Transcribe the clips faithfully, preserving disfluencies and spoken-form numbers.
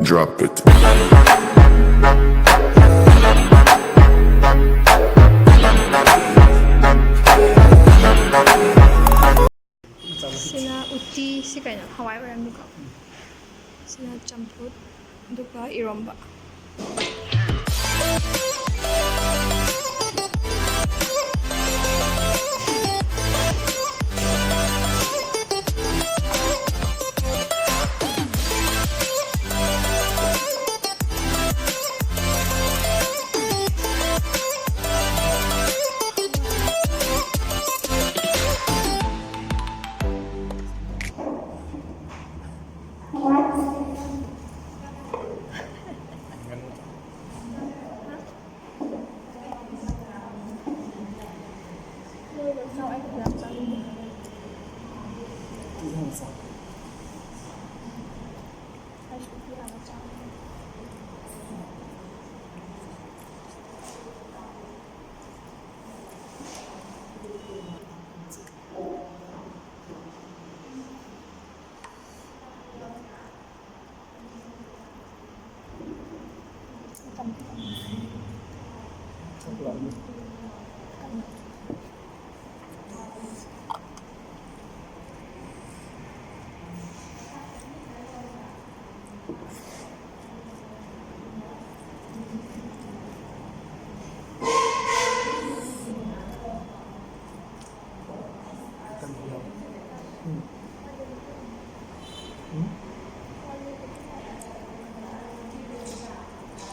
Drop it. ꯁꯤꯅ ꯎꯇꯤ, ꯁꯤ ꯀꯩꯅꯣ? ꯍꯋꯥꯏ ꯑꯣꯏꯔꯝꯅꯤꯀꯣ꯫ ꯁꯤꯅ ꯆꯝꯐꯨꯠ, ꯑꯗꯨꯒ ꯏꯔꯣꯝꯕ꯫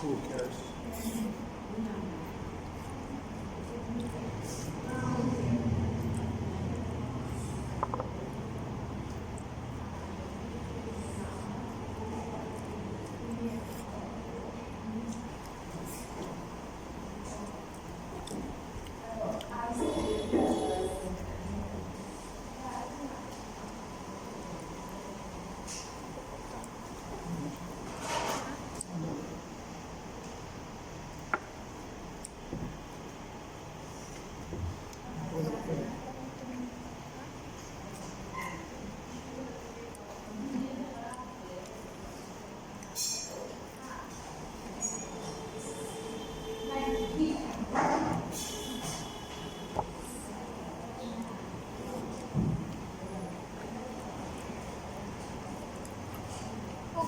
Who cares?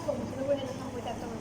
ꯊꯣꯡꯕꯁꯤꯅꯕꯨ ꯍꯦꯟꯅ ꯍꯥꯎꯕꯩ ꯇꯥꯏꯞ ꯇꯧꯋꯦ꯫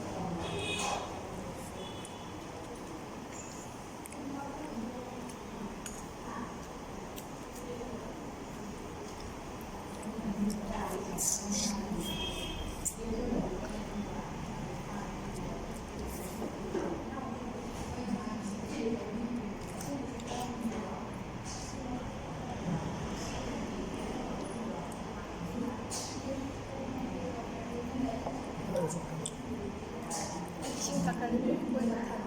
ꯏꯁꯤꯡ ꯊꯛꯈ꯭ꯔꯗꯤ ꯑꯣꯏꯅ ꯊꯛ꯫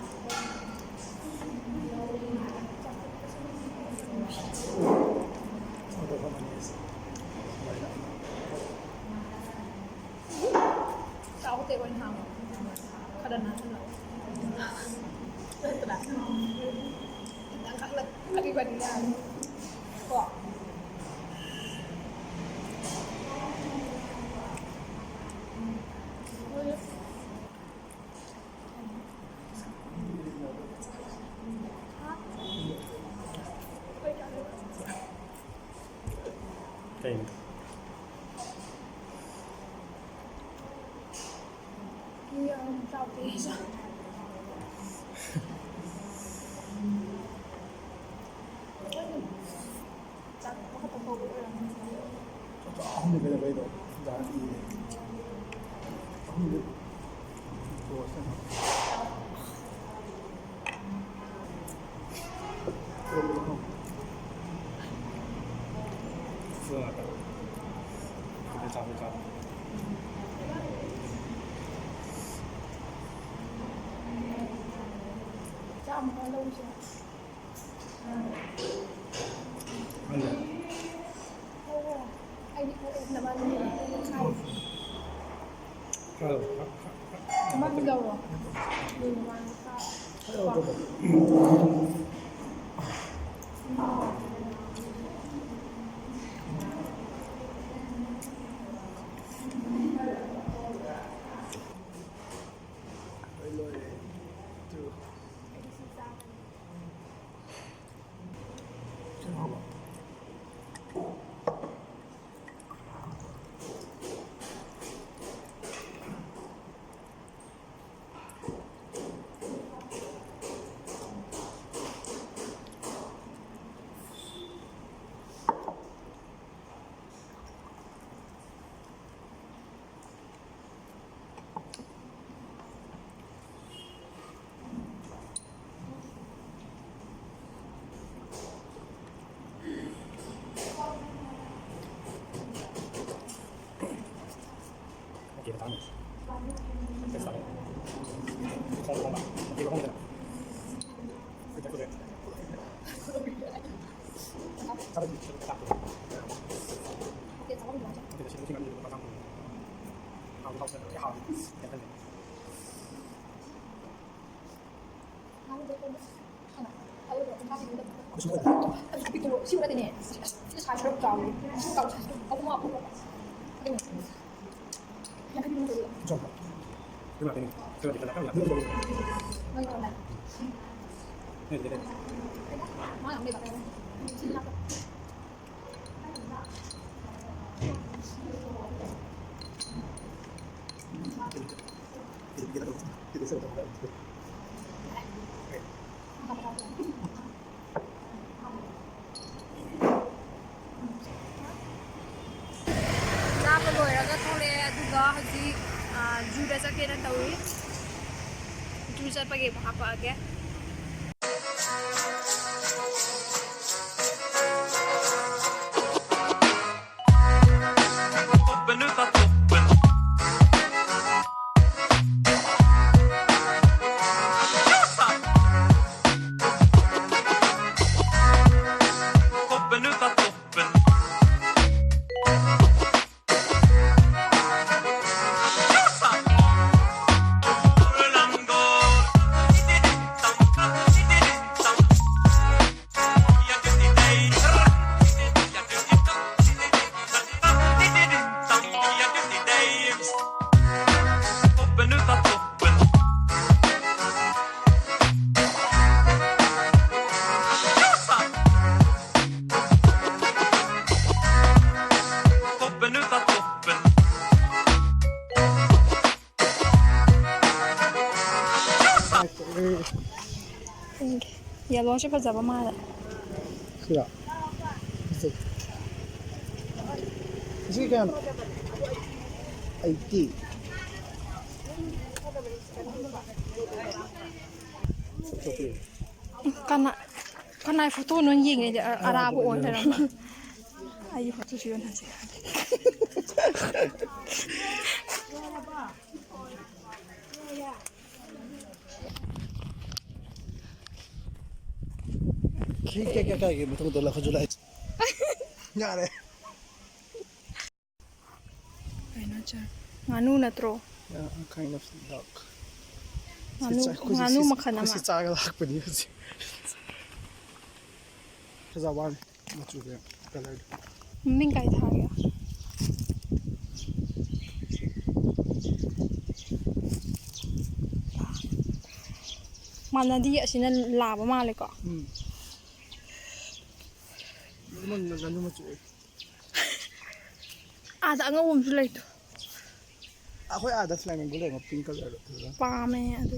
ꯆꯥꯎ ꯇꯦꯕꯜ ꯊꯥꯡ ꯈꯔ ꯅꯥꯟꯁꯤꯜꯂꯣ꯫ ꯅꯠꯇ꯭ꯔꯥ? ꯈꯤꯇꯪ ꯈꯛ ꯀꯔꯤ ꯀꯔꯤ ꯌꯥꯅꯤ? ꯀꯣ? ꯀꯩꯅꯣ? ꯃꯤ ꯑꯃꯃꯨꯛ ꯆꯥꯎꯗꯦ ꯑꯩꯁꯨ꯫ ꯆꯥꯛ ꯑꯃꯈꯛꯇ ꯍꯧꯕ ꯑꯣꯏꯔꯝꯅꯤ꯫ ꯑꯍꯨꯝꯗꯤ ꯀꯩꯅꯣ ꯀꯩꯅꯣ ꯌꯥꯔ ꯏꯔꯦ꯫ ꯑꯍꯨꯝꯗꯤ ꯀ꯭ꯂꯣꯁ ꯇꯧ꯫ ꯆꯥꯝꯃ ꯂꯧꯁꯦ꯫ ꯍꯜꯂꯣ꯫ ꯑꯩꯗꯤ ꯅꯕꯥꯅꯤ ꯈꯥꯏ꯫ ꯈꯔ, ꯈꯔ, ꯈꯔ, ꯈꯔ ꯑꯃ ꯂꯧꯔꯣ꯫ ꯑꯗꯨ ꯃꯃꯥꯡꯗ ꯈꯔ ꯈꯔ ꯀꯣ꯫ ꯂꯧꯔꯣ꯫ ꯂꯣꯏ ꯂꯣꯏꯔꯦ꯫ ꯇꯨ꯫ ꯑꯩꯗꯤ ꯁꯤ ꯆꯥꯒꯅꯤ꯫ ꯀꯩꯅꯣ ꯍꯥꯏꯕ? ꯆꯥꯕ ꯂꯣꯏꯔꯒ ꯊꯣꯛꯂꯛꯑꯦ, ꯑꯗꯨꯒ ꯍꯧꯖꯤꯛ, ꯑ, ꯖꯨꯗ ꯆꯠꯀꯦꯅ ꯇꯧꯔꯤ꯫ ꯖꯨ ꯆꯠꯄꯒꯤ ꯑꯃꯨꯛ ꯍꯥꯄꯛꯑꯒꯦ꯫ ꯌꯦꯜꯂꯣꯁꯦ ꯐꯖꯕ ꯃꯥꯜꯂꯦ꯫ ꯁꯤꯔꯣ? ꯐꯖꯩ꯫ ꯁꯤ ꯀꯌꯥꯅꯣ? ꯑꯩꯠꯇꯤ꯫ ꯀꯅꯥ, ꯀꯅꯥꯏ ꯐꯣꯇꯣꯅꯣ ꯌꯦꯡꯉꯤꯗꯤ? ꯑ-, ꯑꯔꯥꯕ ꯑꯣꯏ ꯂꯩꯔꯝꯕ꯫ ꯑꯩꯒꯤ ꯐꯣꯇꯣꯁꯨ ꯌꯣꯟꯍꯟꯁꯦ꯫ ꯁꯤ ꯀꯌꯥ ꯀꯌꯥ ꯀꯥꯏꯒꯦ? ꯃꯊꯪ ꯃꯊꯪ ꯂꯥꯛꯈꯠꯁꯨ ꯂꯥꯛꯑꯦ꯫ ꯌꯥꯔꯦ꯫ ꯀꯩꯅꯣ ꯆꯥ-, ꯉꯥꯅꯨ ꯅꯠꯇ꯭ꯔꯣ? Yeah, a kind of duck. ꯉꯥꯅꯨ, ꯁꯤ ꯆꯥ-, ꯑꯩꯈꯣꯏꯁꯦ ꯉꯥꯅꯨ ꯁꯤ, ꯃꯈꯜ ꯑꯩꯈꯣꯏ ꯑꯃ꯫ ꯁꯤ ꯆꯥꯔꯒ ꯂꯥꯛꯄꯅꯤ ꯍꯧꯖꯤꯛ꯫ ꯐꯖꯕ ꯋꯥꯅꯤ ꯃꯆꯨꯁꯦ, colour ꯗꯣ꯫ ꯃꯃꯤꯡ ꯀꯥꯏ ꯊꯥꯒꯦ? ꯃꯥꯟꯅꯗꯤ ꯑꯁꯤꯅ ꯂꯥꯕ ꯃꯥꯜꯂꯦꯀꯣ? ꯎꯝ꯫ ꯂꯣꯏꯅꯃꯛ ꯉꯥꯅꯨ ꯃꯆꯨ ꯑꯣꯏ꯫ ꯑꯥꯗ ꯑꯉꯧꯕ ꯑꯃꯁꯨ ꯂꯩꯗꯣ꯫ ꯑꯩꯈꯣꯏ ꯑꯥꯗ flamingo ꯂꯩꯔꯦ, pink colour ꯗꯣ, ꯐꯖꯕ꯫ ꯄꯥꯝꯃꯦ ꯑꯗꯨ꯫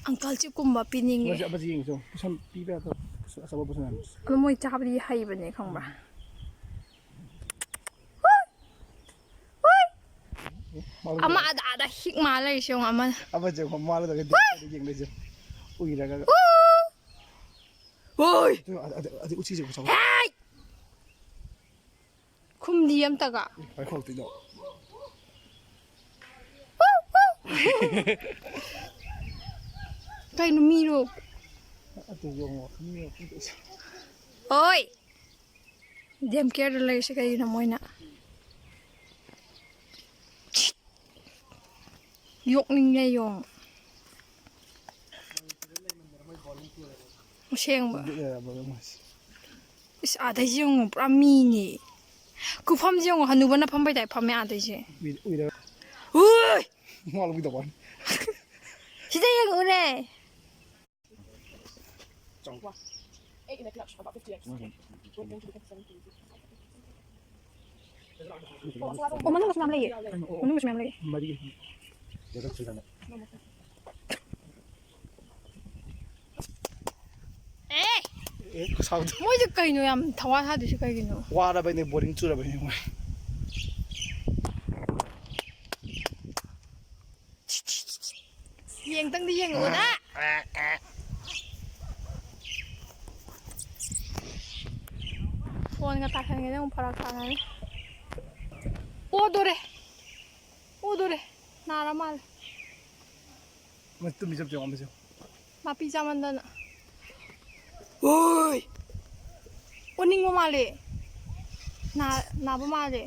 Uncle ꯆꯤꯞꯀꯨꯝꯕ ꯄꯤꯅꯤꯡꯉꯦ꯫ ꯃꯣꯏꯁꯦ ꯑꯃꯁꯦ ꯌꯦꯡꯉꯤꯁꯦ ꯌꯦꯡꯉꯣ꯫ ꯄꯤꯁꯟ-, ꯄꯤꯕ ꯌꯥꯗꯕ ꯑꯆꯧꯕ ꯄꯤꯁꯟ ꯌꯥꯝ-, ꯑꯗꯣ ꯃꯣꯏ ꯆꯥꯕꯗꯤ ꯍꯩꯕꯅꯦ, ꯈꯪꯕ꯭ꯔꯥ? ꯃꯥ ꯑꯃ ꯑꯥꯗ, ꯑꯥꯗ ꯍꯤꯛ ꯃꯥ ꯂꯩꯔꯤꯁꯦ ꯌꯦꯡꯉꯣ, ꯑꯃ꯫ ꯑꯃꯁꯦ ꯌꯦꯡꯉꯣ, ꯃꯥ ꯂꯩꯔꯒ ꯌꯦꯡ ꯂꯩꯁꯦ꯫ ꯎꯏꯔꯒ꯫ ꯍꯣꯏ! ꯑꯗꯨ, ꯑꯗꯨ, ꯑꯗꯨ ꯎꯆꯤꯁꯦ ꯈꯨꯆꯥꯎ꯫ ꯍꯦ! ꯈꯨꯝꯗꯤ ꯑꯝꯇꯒ꯫ ꯄꯥꯏꯈꯣꯛꯇꯣꯏꯗꯣ꯫ ꯀꯩꯅꯣ ꯃꯤꯔꯣ? ꯑꯗꯨ ꯌꯦꯡꯉꯣ, ꯃꯤ ꯌꯦꯡꯉꯣ꯫ ꯍꯣꯏ! Daycare ꯗ ꯂꯩꯔꯤꯁꯦ ꯀꯩꯒꯤꯅꯣ ꯃꯣꯏꯅ? ꯌꯣꯛꯅꯤꯡꯉꯦ ꯌꯣꯡ꯫ ꯑꯁꯦꯡꯕ꯫ ꯏꯁ, ꯑꯥꯗꯩꯁꯦ ꯌꯦꯡꯉꯨ, ꯄꯨꯔꯥ ꯃꯤꯅꯦ꯫ ꯈꯨꯐꯝꯁꯦ ꯌꯦꯡꯉꯨ, ꯍꯅꯨꯕꯅ ꯐꯝꯕꯩ ꯇꯥꯏꯞ ꯐꯝꯃꯦ ꯑꯥꯗꯩꯁꯦ꯫ ꯎꯏ-, ꯎꯏꯔ-, ꯍꯨꯏ! ꯃꯥ ꯂꯧꯕꯤꯗꯧꯕ ꯋꯥꯅꯤ꯫ ꯁꯤꯗ ꯌꯦꯡꯉꯨꯅꯦ꯫ ꯑꯣ, ꯃꯅꯨꯡꯗꯁꯨ ꯃꯌꯥꯝ ꯂꯩꯌꯦ꯫ ꯃꯅꯨꯡꯗꯁꯨ ꯃꯌꯥꯝ ꯂꯩꯌꯦ꯫ ꯃꯔꯤ꯫ ꯑꯦ! ꯑꯦ, ꯈꯨꯁꯥꯎꯗꯣ꯫ ꯃꯣꯏꯁꯦ ꯀꯩꯅꯣ ꯌꯥꯝ ꯊꯋꯥ ꯁꯥꯗ꯭ꯔꯤꯁꯦ ꯀꯩꯒꯤꯅꯣ? ꯋꯥꯔꯕꯩꯅꯦ, boring ꯆꯨꯔꯕꯩꯅꯦ ꯃꯣꯏ꯫ ꯌꯦꯡꯇꯪꯗꯤ ꯌꯦꯡꯉꯛꯑꯣꯗ꯫ ꯐꯣꯟꯒ ꯇꯥꯁꯟꯒꯦꯅ ꯑꯃꯨꯛ ꯐꯔꯛ ꯇꯥꯅꯅꯤ꯫ ꯎꯗꯣꯔꯦ꯫ ꯎꯗꯣꯔꯦ꯫ ꯅꯥꯔ ꯃꯥꯜꯂꯦ꯫ ꯃꯣꯏ ꯇꯨꯝꯃꯤ ꯆꯞ ꯆꯞ ꯃꯥꯟꯕꯁꯦ꯫ ꯃꯥꯄꯤ ꯆꯥꯃꯟꯗꯅ꯫ ꯑꯣꯏ! ꯑꯣꯅꯤꯡꯕ ꯃꯥꯜꯂꯦ꯫ ꯅꯥ-, ꯅꯥꯕ ꯃꯥꯜꯂꯦ꯫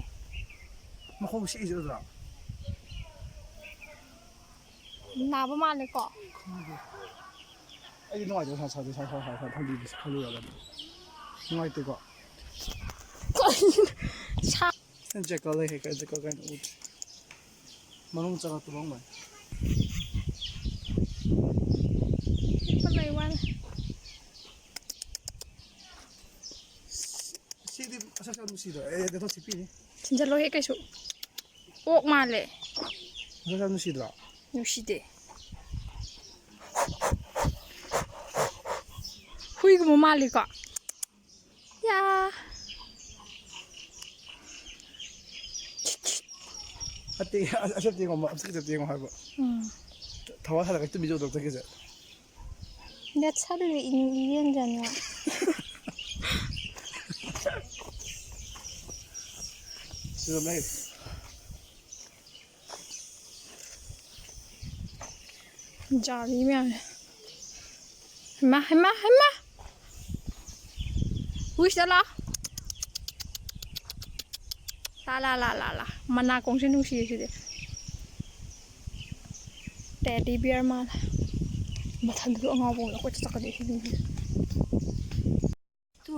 ꯃꯈꯣꯡ ꯁꯤꯛꯏꯁꯦ ꯎꯗ꯭ꯔꯣ? ꯅꯥꯕ ꯃꯥꯜꯂꯦꯀꯣ꯫ ꯈꯪꯗꯦ꯫ ꯑꯩꯗꯤ ꯅꯨꯡꯉꯥꯏꯇꯦ ꯁꯥ-, ꯁꯥ-, ꯁꯥ-, ꯁꯥ-, ꯁꯥ-, ꯁꯥ-, ꯊꯝꯕꯤꯕꯁꯦ ꯈꯜꯂꯨꯔꯒꯗꯤ꯫ ꯅꯨꯡꯉꯥꯏꯇꯦꯀꯣ? ꯀꯩꯅꯣ? ꯁꯥ- ꯅꯪ ꯖꯦꯀꯜ ꯂꯩ ꯍꯦꯛ ꯖꯦꯀꯜ ꯀꯥꯏꯅ ꯎꯗꯦ꯫ ꯃꯅꯨꯡ ꯆꯪꯉꯛꯇꯕ ꯑꯃ ꯂꯩ꯫ ꯍꯤꯞꯄ ꯂꯩ ꯋꯥꯅꯤ꯫ ꯁꯤꯗꯤ ꯃꯁꯛ ꯌꯥꯝ ꯅꯨꯡꯁꯤꯗ꯭ꯔꯣ? ꯑꯦ, ꯑꯦ, ꯁꯤ ꯄꯤꯅꯤ꯫ ꯊꯤꯟꯖꯜꯂꯣꯍꯦ ꯀꯩꯁꯨ꯫ ꯑꯣꯛ ꯃꯥꯜꯂꯦ꯫ ꯃꯁꯛ ꯌꯥꯝ ꯅꯨꯡꯁꯤꯗ꯭ꯔꯣ? ꯅꯨꯡꯁꯤꯗꯦ꯫ ꯍꯨꯏꯒꯨꯝꯕ ꯃꯥꯜꯂꯤꯀꯣ? ꯌꯥ꯫ ꯑꯇꯩ, ꯑ-, ꯑꯁꯦꯞꯇ ꯌꯦꯡꯉꯣ, ꯑꯁꯦꯞꯇ ꯌꯦꯡꯉꯣ ꯍꯥꯏꯕ꯫ ꯎꯝ꯫ ꯊꯋꯥ ꯁꯥꯗꯒ ꯇꯨꯝꯕꯤ ꯆꯧꯗꯧ ꯆꯠꯈꯤꯁꯦ꯫ ꯅꯦꯠꯁꯜꯂꯦ ꯏꯅꯨ ꯏꯔꯦꯟꯖꯅ꯫ ꯁꯤꯗ ꯂꯩ꯫ ꯖꯥꯂꯤ ꯃꯌꯥꯝꯁꯦ꯫ ꯍꯩꯃꯥ, ꯍꯩꯃꯥ, ꯍꯩꯃꯥ! ꯍꯨꯏꯁꯤꯗ ꯂꯥꯛꯑꯣ꯫ ꯂꯥ, ꯂꯥ, ꯂꯥ, ꯂꯥ, ꯂꯥ꯫ ꯃꯅꯥꯀꯣꯡꯁꯦ ꯅꯨꯡꯁꯤꯌꯦ ꯁꯤꯗꯤ꯫ ꯇꯦꯗꯤ ꯕꯤꯌꯔ ꯃꯥꯜꯂꯦ꯫ ꯃꯊꯟꯗꯁꯨ ꯑꯉꯥꯎꯕ ꯑꯃ ꯀꯣꯏꯆꯠ ꯆꯠꯀꯅꯤ ꯁꯤ ꯃꯤꯁꯦ꯫ ꯇꯨ꯫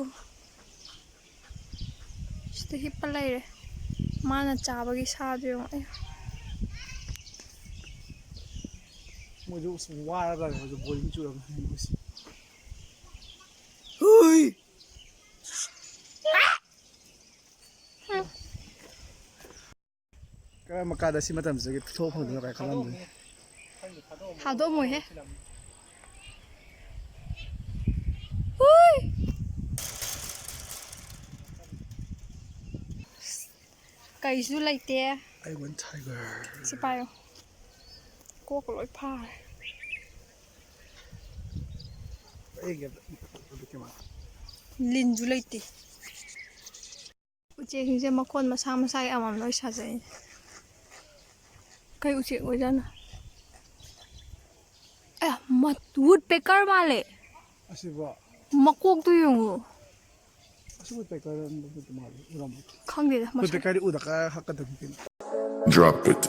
ꯁꯤꯗ ꯍꯤꯞꯄ ꯂꯩꯔꯦ꯫ ꯃꯥꯅ ꯆꯥꯕꯒꯤ ꯁꯥꯗꯣ ꯌꯦꯡꯉꯣ꯫ ꯑꯌꯥ꯫ ꯃꯣꯏꯁꯨ ꯑꯁ ꯋꯥꯔꯕꯅꯦ, ꯃꯣꯏꯁꯨ ꯕꯣꯔꯤꯡ ꯆꯨꯔꯕꯅꯦ ꯃꯣꯏꯁꯦ꯫ ꯍꯨꯏ! ꯀꯔꯝꯕ ꯀꯥꯟꯗ ꯁꯤ ꯃꯇꯝꯁꯤꯗꯒꯤ ꯊꯣꯛꯑ ꯐꯪꯗꯣꯏꯅꯣ ꯀꯥꯏ ꯈꯜꯂꯝꯗꯣꯏꯅꯤ꯫ ꯊꯥꯗꯣꯛꯑꯝꯃꯣꯏꯍꯦ꯫ ꯍꯨꯏ! ꯀꯩꯁꯨ ꯂꯩꯇꯦ꯫ I want tiger. ꯁꯤ ꯄꯥꯏꯌꯣ꯫ ꯀꯣꯛꯀ ꯂꯣꯏ ꯐꯥꯔꯦ꯫ ꯑꯩꯒꯤ ꯑꯗꯨ ꯀꯩꯅꯣ꯫ ꯂꯤꯟꯁꯨ ꯂꯩꯇꯦ꯫ ꯎꯆꯦꯛꯁꯤꯡꯁꯦ ꯃꯈꯣꯟ ꯃꯁꯥ ꯃꯁꯥꯒꯤ ꯑꯃꯃꯝ ꯂꯣꯏ ꯁꯥꯖꯩ꯫ ꯀꯩ ꯎꯆꯦꯛ ꯑꯣꯏꯖꯥꯠꯅꯣ? ꯑꯦ, ꯃ-, woodpecker ꯃꯥꯜꯂꯦ꯫ ꯑꯁꯤꯕꯣ? ꯃꯀꯣꯛꯇꯨ ꯌꯦꯡꯉꯨ꯫ ꯑꯁꯤ woodpecker ꯑꯃ ꯃꯥꯜꯂꯦ, ꯎꯔꯝꯃꯣ꯫ ꯈꯪꯗꯦꯗ, ꯃꯁꯛ꯫ Woodpecker ꯗꯤ ꯎꯗ ꯀꯥ ꯍꯥꯞꯀꯗꯕꯅꯤ ꯀꯩꯅꯣ꯫ Drop it.